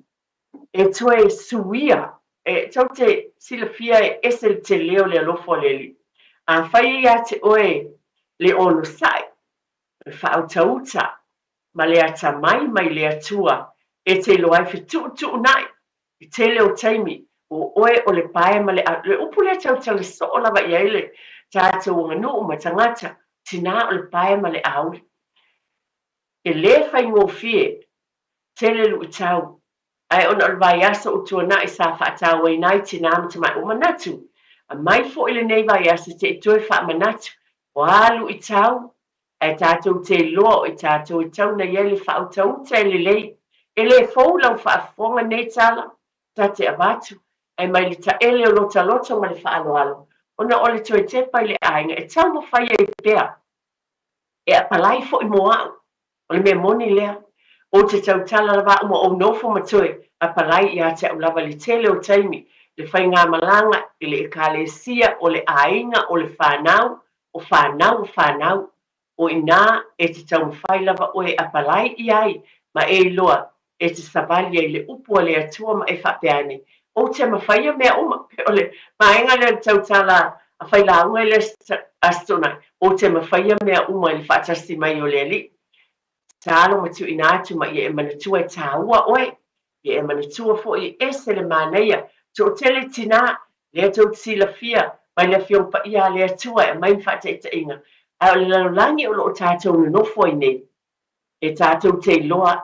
e toe suia, e tou te silafia e ese le tele o le alofa o le Alii. Afai e ia te oe le onosai, le faautauta, ma le atamai mai le Atua e te iloa ai fetuutuunai i tele o taimi, o oe o le pae ma le le upu lea tautala soo lava i ai le tatou aganuu ma tagata, tinā o le pae ma le auli. E le faigofie, tele luitau, ae ona o le vaiaso ua tuanai sa faatauaina ai tinā ma tamai, ua manatu, aumai foi lenei vaiaso te i toe faamanatu, o a luitau, Ae tatou te iloa o i tatou e tau na i ai le faautauta e lelei. E le fou lau faafofoga nei tala, ta te avatu, ae mai le taele o lota loto ma le faaaloalo, ona o le toe tepa i le aiga e taumafai ai pea e apalai foi mo a'u. O le mea moni lea, ou te tautala lava a'u ma ou nofo ma toe apalai ia te a'u lava i le tele o taimi. le faigamalaga i le Ekalesia, o le aiga, o le fanau, o fanau a fanau. O i ina e te taumafai lava oe e apalai i ai ma e iloa e te savali ai i le upu a le Atua ma e faapea ane, Ou te mafaia mea uma. Pei o le vaega lea o le tautala a failauga i le Aso Toonai, Ou te mafaia mea uma i le faatasi mai o le Alii. Tatalo ma tuuina atu ma ia e manatua e tāua oe, ia e manatua foi e ese le manaia, toatele tinā, lea tou te silafia mai le Afioga Paia a le Atua e aumai ni faataitaiga, ae o le lalolagi o lo o tatou nonofo ai nei, e tatou te iloa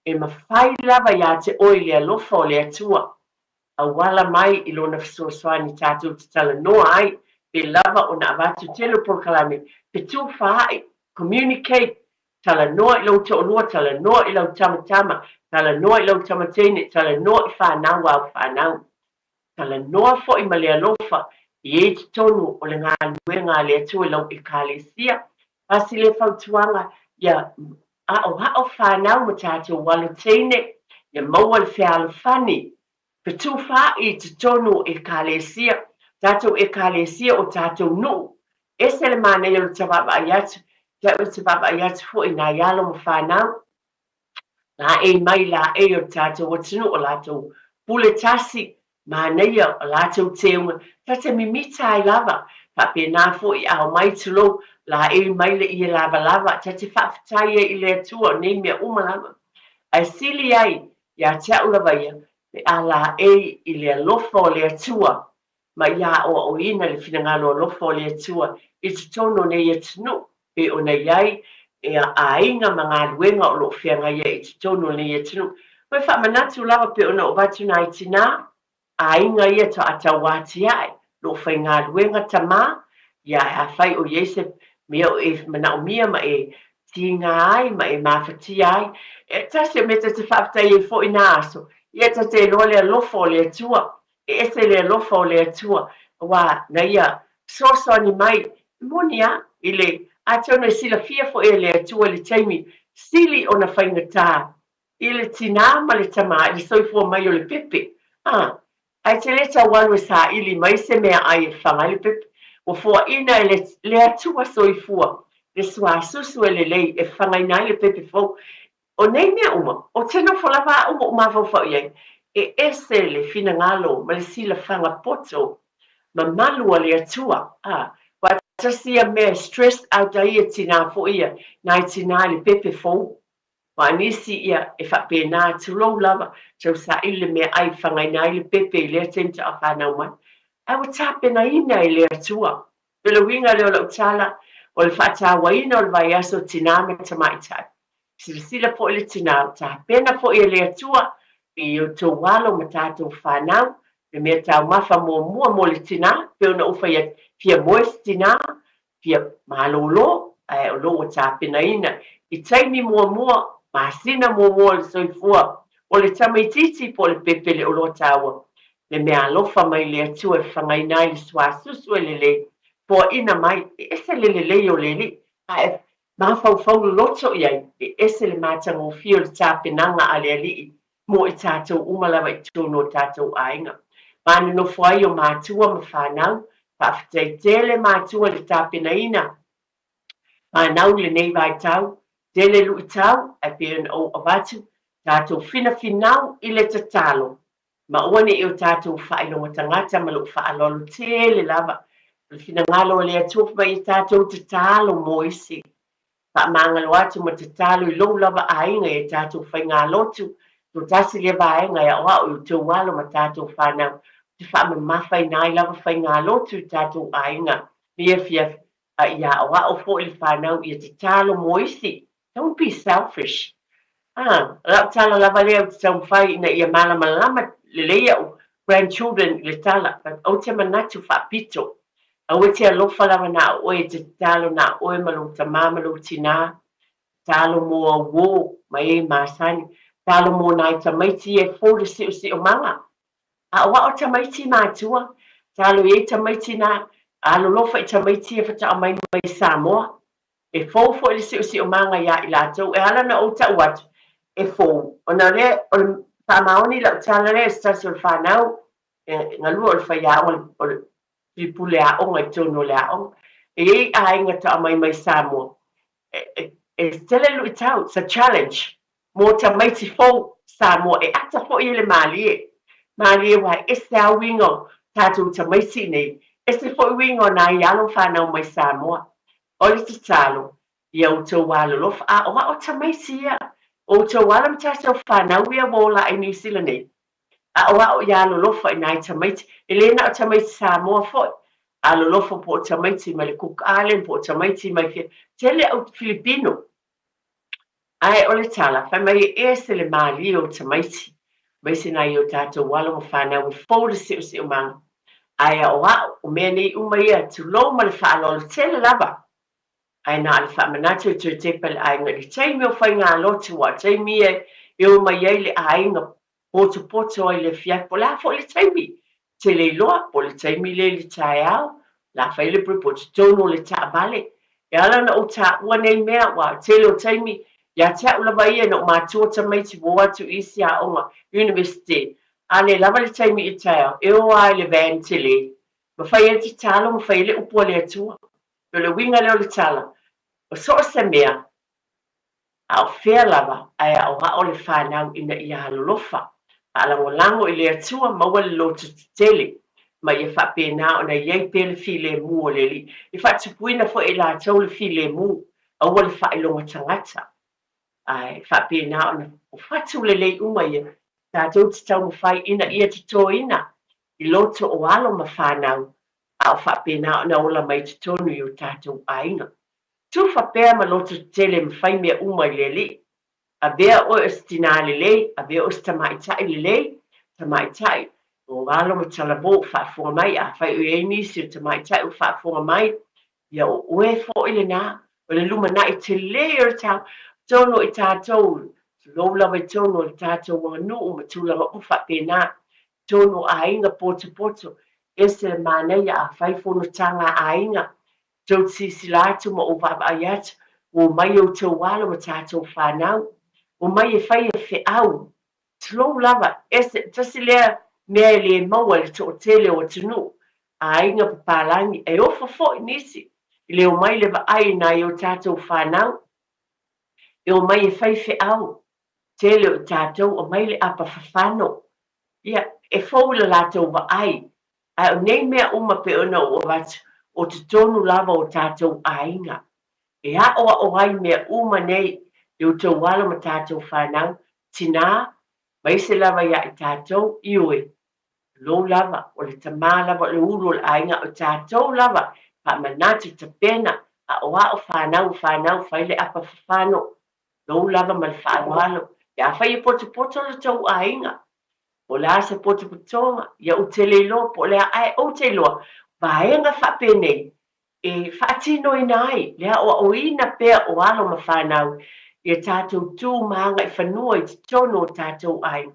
e mafai lava ia te oe le alofa o le Atua, auala mai i Lona fesoasoani tatou te talanoa ai, pe lava ona avatu tele o polokalame, fetufaai, communicate, talanoa i lou toalua, talanoa i lau tama tama, talanoa i lau tama teine, talanoa i fanau āu fanau. Talanoa foi ma le alofa i ai totonu o le galuega a le Atua i lau Ekalesia. Pasi lea fautuaga ia aoao fanau ma tatou alo teine ia maua le fealofani, fetufaai i totonu o Ekalesia, tatou Ekalesia o tatou nuu. Ese le manaia o le ta vaavaai atu, te au e te vaavaai atu foi i nai alo ma fanau laei mai laei o le tatou atunuu o latou pule tasi, manaia o latou teuga, ta te mimita ai lava, faapena foi a omai tulou, laei mai le ie lavalava, ta te faafetai ai i le Atua o nei mea uma lava. Ae sili ai ia te au lava ia, pe a laei i le alofa o le Atua, ma ia aoaoina le finagalo alofa o le Atua i totonu o nei atunuu, pei ona i ai aiga ma galuega o lo o feagai ai i totonu o nei atunuu. Toe faamanatu lava pei ona ou avatu nai tinā, aiga ia toa tauatiae, lo o faigaluega tamā, ia afai o i ai se mea o e manaomia ma e tiga ai ma e mafatia ai. E tasi o mea ta te faafetai ai foi na aso, ia ta te iloa le alofa o le Atua E ese le alofa o le Atua, aua na Ia fesoasoani mai, e moni a, i le, atonu e silafia foi e le Atua i le taimi sili ona faigata i le tinā ma le tamā i le soifua mai o le pepe. A, ae te le tau alu e saili mai se meaai e faga ai le pepe. Ua foaina e le, le Atua soifua le suasusu e lelei e fagaina ai le pepe fou. O nei mea uma, ou te nofo lava au ma ou mafaufau i ai, e ese le finagalo ma le silafaga poto mamalu a le Atua, a, aua tasi ia mea e stressed out ai ia tinā foi ia, nai tinā i le pepe fou. Aua nisi ia e faapena, tulou lava, tau saili le meaai e fagaina ai le pepe i lea taimi faatoa fanau mai. Ae ua tapenaina e le Atua. O le uiga lea o lau tala, o le faatauaina o le vaiaso tinā ma tamaitai. Silasila foi le tinā, ua tapena foi e le Atua i outou alo ma tatou fanau, le mea taumafa muamua mo le tinā, pei ona ou fai atu, fia moe se tinā, fia malōlō, ae o lo ua tapenaina i taimi muamua, masina muamua o le soifua o le tamaitiiti po o le pepe le oloa taua, le mea alofa mai le Atua e fagaina ai le suasusu e lelei, foaina mai, e ese le lelei o le Alii, ae mafaufau loloto i ai, e ese le matagofie o le tapenaga a le Alii mo i tatou uma lava i totonu o tatou aiga. Ma nonofo ai o matua ma fanau, faafetai tele matua i le tapenaina fanau i lenei vaitau, tele luitau, ae pei ona ou avatu, tatou finafinau i le tatalo, ma aua ne i o tatou faailoga tagata ma lou faaaloalo tele lava. O le finagalo o le Atua fai mai ia tatou tatalo mo isi. Faamagalo atu ma tatalo i lou lava aiga ia tatou faigalotu, toatasi lea vaega e aoao i outou alo ma tatou fanau, ou te faamamafaina ai lava faigalotu i tatou aiga nei afiafi, a ia aoao foi le fanau ia tatalo mo isi. Don't be selfish. Ah, o lau tala lava lea ou te taumafai ina ia malamalama lelei au grandchildren i le tala, but ou te manatu faapito. Aua e te alofa lava na o oe e te tatalo na o oe ma lou tamā ma lou tinā. Tatalo mo au uō ma e masani. Tatalo mo nai tamaiti ia e fou le si'osi'omaga. Aoao tamaiti matua, tatalo i ai tamaiti na alolofa i tamaiti ia faatoa mai mai Samoa. E fou foi le si'osi'omaga iā i latou, e ala ona ou ta'u atu, e fou, ona o lea, o le faamaoni lau tala lea i se tasi o le fanau. E galue o le faiaoga o le pule aoga i totonu o le aoga. E i ai aiga taamai mai Samoa, e tele luitau, it's a challenge mo tamaiti fou Samoa e ata foi i le malie. Malie aua e ese lava uiga o tatou tamaiti nei, ese foi uiga o nai alo fanau mai Samoa. O le tatalo, ia outou alolofa, a o ao tamaiti ia, o outou alo ma tatou fanau ia ua ola ai Niu Sila nei. Aʻoaʻo ia alolofa i nai tamaiti, e le na o tamaiti Samoa foi, alolofa po o tamaiti mai le Cook Island, po o tamaiti mai fea, tele au Filipino. Ae o le tala, fai mai e ese le mālie o tamaiti, aemaise nai o tatou alo ma fanau e fou le seoseomaga. Ae aʻoaʻo, o mea nei uma ia, tulou ma le faaaloalo tele lava. Ae na o le faamanatu e toe tepa i le aiga i le taimi o faigalotu, aua o taimi ia e o mai ai le aiga potopoto ai i le afiafi, po o le a foi le taimi, te le iloa, po o le taimi lea i le taeao, o le a fai le break, po o totonu o le taavale. E ala ona ou taua nei mea, aua o le tele o taimi, ia te au lava ia ina ua matua tamaiti ua o atu i isi aoga, Universite, a le lava le taimi i le taeao, e o lava i le van tele, ma fai ai le tatalo ma fai ai le upu a le Atua. O le uiga lea o le tala, o so o se mea, a o fea lava, ae aʻoaʻo le fanau ina ia alolofa, faalagolago i le Atua, maua le loto tetele, ma ia faapena ona i ai pea le filemu o le Alii. E faatupuina foi e i latou le filemu, aua le faailoga tagata, ae faapena ona o fatu lelei uma ia, tatou te taumafai ina ia totoina i loto o alo ma fanau, a o faapena ona ola mai totonu i o tatou aiga. Tufa pea ma loto tetele ma fai mea uma i le Alii. Avea oe o se tinā lelei, avea oe o se tamaitai lelei, tamaitai, o alo ma talavou o faafofoga mai, afai o i ai nisi o tamaitai o faafofoga mai, ia o oe foi lenā, o le lumanai tele o le tau, tonu i tatou, tulou lava i tonu o le tatou aganuu ma tulaga uma faapena, tonu o aiga potopoto, ese le manaia afai fonotaga a aiga, tou te silasila atu ma ou vaavaai atu, ua omai outou alo ma tatou fanau, omai e fai e feau, tulou lava, ese, tasi lea mea e le maua i le toatele o atunuu, aiga papalagi, e ofo foi nisi i le omai le vaai i nai o tatou fanau, e omai e fai feau, tele o i tatou omai le apa fafano, ia, e fou i le latou vaai, ae o nei mea uma pei ona ou avatu, o totonu lava o tatou aiga. E aʻoaʻo ai mea uma nei i outou alo ma tatou fanau, tinā, maise lava iā i tatou, ioe, tulou lava, o le tamā lava o le ulu o le aiga, o tatou lava, faamanatu, tapena, aʻoaʻo fanau, fanau, fai le apa fafano, lou lava ma le faaaloalo. Pe afai e potopoto lo tou aiga, po o le a se potopotoga, ia ou te le iloa po o le a, ae ou te iloa, vaega faapenei e faatinoina ai le aʻoaʻoina pea o alo ma fanau ia tatou tu ma agaifanua i totonu o tatou aiga.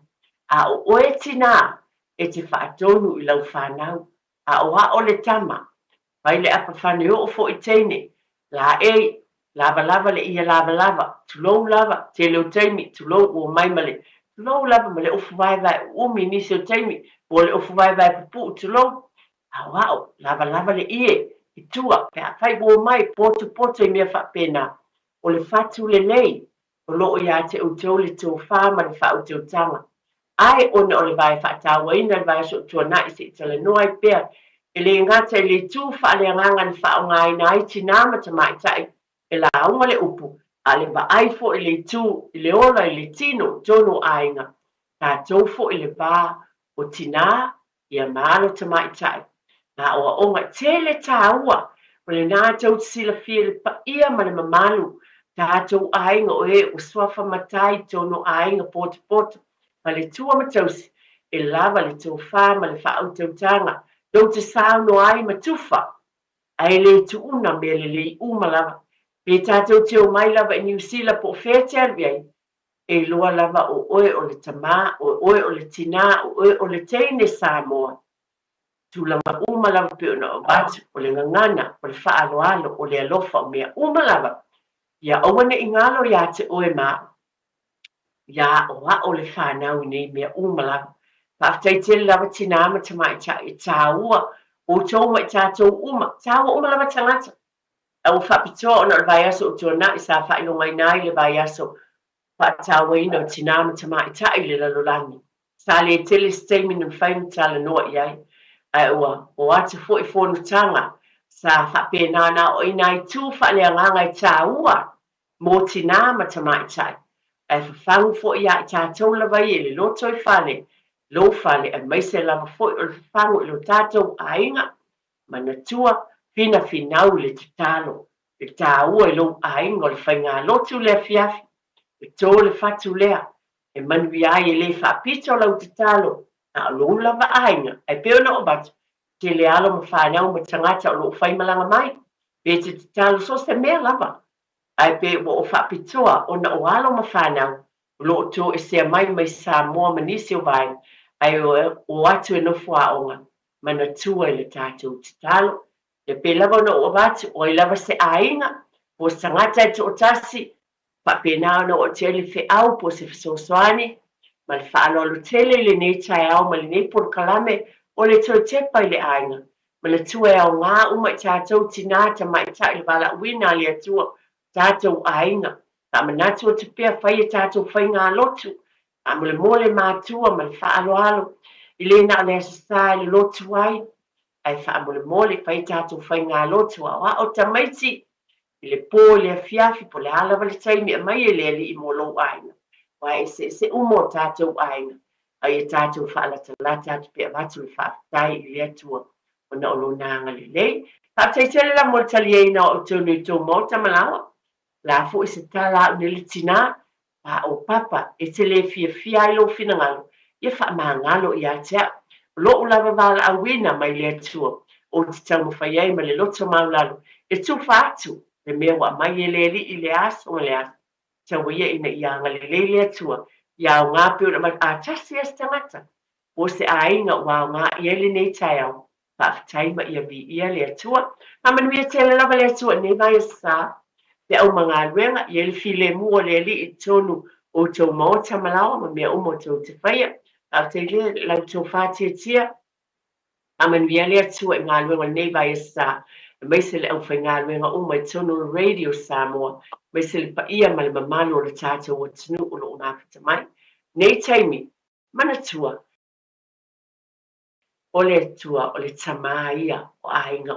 A o oe tinā, e te faatonu i lau fanau, aʻoaʻo le tama, Fai le apa fane oo foi teine, laei, lavalava le ia lavalava, tulou lava, tele o taimi, tulou ua omai ma le, tulou lava ma le ofu vaevae uumi nisi o taimi, po o le ofu vaevae pupuu, tulou, aoao, lavalava le ie i tua pe afai ua omai, potopoto i mea faapena. O le fatu lelei, o lo o ia te outou le tofa ma le faautautaga. Ae ona o le va e faatauaina le vaiaso o tuanai se i talanoa ai pea, e le gata i le itu faaleagaga na faaaogaina ai tinā ma tamaitai e lauga le upu, a o le vaai foi i le itu i le ola i le tino i tonu o aiga, tatou foi le va o tinā ia ma alo tamaitai. Ngā aoaoga tele tāua, o lenā tou te silafia i le paia ma le mamalu, tātou aiga o e ua suafa matai tonu aiga potopoto, faletua ma tausi, e lava le tofā ma le faautautaga, tou te saunoa ai ma tufa, ae le tuuna mea lelei uma lava. Pe tātou te omai lava i Niu Sila po o fea te alu i ai, E iloa lava o oe o le tamā, o oe o le tinā, o oe o le teine Samoa. Tulaga uma lava pei ona avatu, o le gagana, o le faaaloalo, o le alofa, o mea uma lava. Ia aua ne i galo iā te oe ma au. Ia aʻoaʻo le whanau i nei mea uma lava. Faafetai tele lava tinā ma tamaitai e tāua outou ma i tatou uma, tāua uma lava tagata. A ua faapitoa ona o le vaiaso ua tuanai sa faailogaina ai le vaiaso faatauaina o tinā ma tamaitai i le lalolagi. Sa le tele se taimi na mafai ona talanoa i ai, ae ua o atu foi fonotaga sa faapena ona aoaina ai itu faaleagaga e taua mo tinā ma tamaitai, ae fafagu foi ia i tatou lava ia i le lotoifale, lou fale, aemaise lava foi o le fafagu i lo tatou aiga. Manatua, finafinau i le tatalo, le taua i lou aiga o le faigalotu le afiafi, e to le fatu lea, e manuia ai e le faapito lau tatalo, na o lou lava aiga. Ae pei ona ou avatu, tele alo ma fanau ma tagata o lo o faimalaga mai, pe te tatalo so o se mea lava, ae pe ua ou faapitoa ona o alo ma fanau o lo o toesea mai mai Samoa ma nisi o vaega, ae o atu e nofo aoga, manatua i le tatou tatalo. Ia pei lava ona ou avatu, o ai lava se aiga, po o se tagata e toatasi, faapena ona oo atu ai le feau po o se fesoasoani ma le faaaloalo tele i lenei taeao ma lenei polokalame o le toe tepa i le aiga. Manatua e aoga uma i tatou tinā, tamaitai, le valaauina a le Atua, tatou aiga. Faamanatu atu pea, fai a tatou faigalotu, faamolemole matua ma le faaaloalo, e le na o le Aso Sa e lolotu ai, ae faamolemole, fai a tatou faigalotu, aoao tamaiti i le po i le afiafi, po o le a lava le taimi, aumai e le Alii mo lou aiga, aua e eseese uma o tatou aiga, a ia tatou faalatalata atu pe avatu le faafetai i le Atua ona o Lona agalelei. Faafetai tele la mo le taliaina o outou nei tou maota ma laoa. La foi se tala a'u nei le tinā, a o Papa, e te le fiafia ai lou finagalo, ia faamagalo ia te a'u. O lo'u lava valaauina mai le Atua, ou te taumafai ai ma le loto maulalo e tufa atu le mea ua aumai e le Alii i le aso ma le aso, taua ia ina ia agalelei le Atua ia aoga pei ona avatu. A tasi lava se tagata po o se aiga ua aoga i ai lenei taeao, faafetai ma ia viia le Atua. Faamanuia tele lava le Atua i lenei vaiaso sa, feau ma galuega, i ai le filemu o le Alii i totonu o outou maota ma laoa ma mea uma outou te faia. Faafetai le la outou faatiatia. Faamanuia le Atua i galuega o lenei vaiaso sa, aemaise le aufaigaluega uma i totonu o le Radio Samoa, aemaise le paia ma le mamalu o le tatou atunuu o lo o mafuta mai. Nei taimi, manatua, o le Atua o le Tama ia o aiga.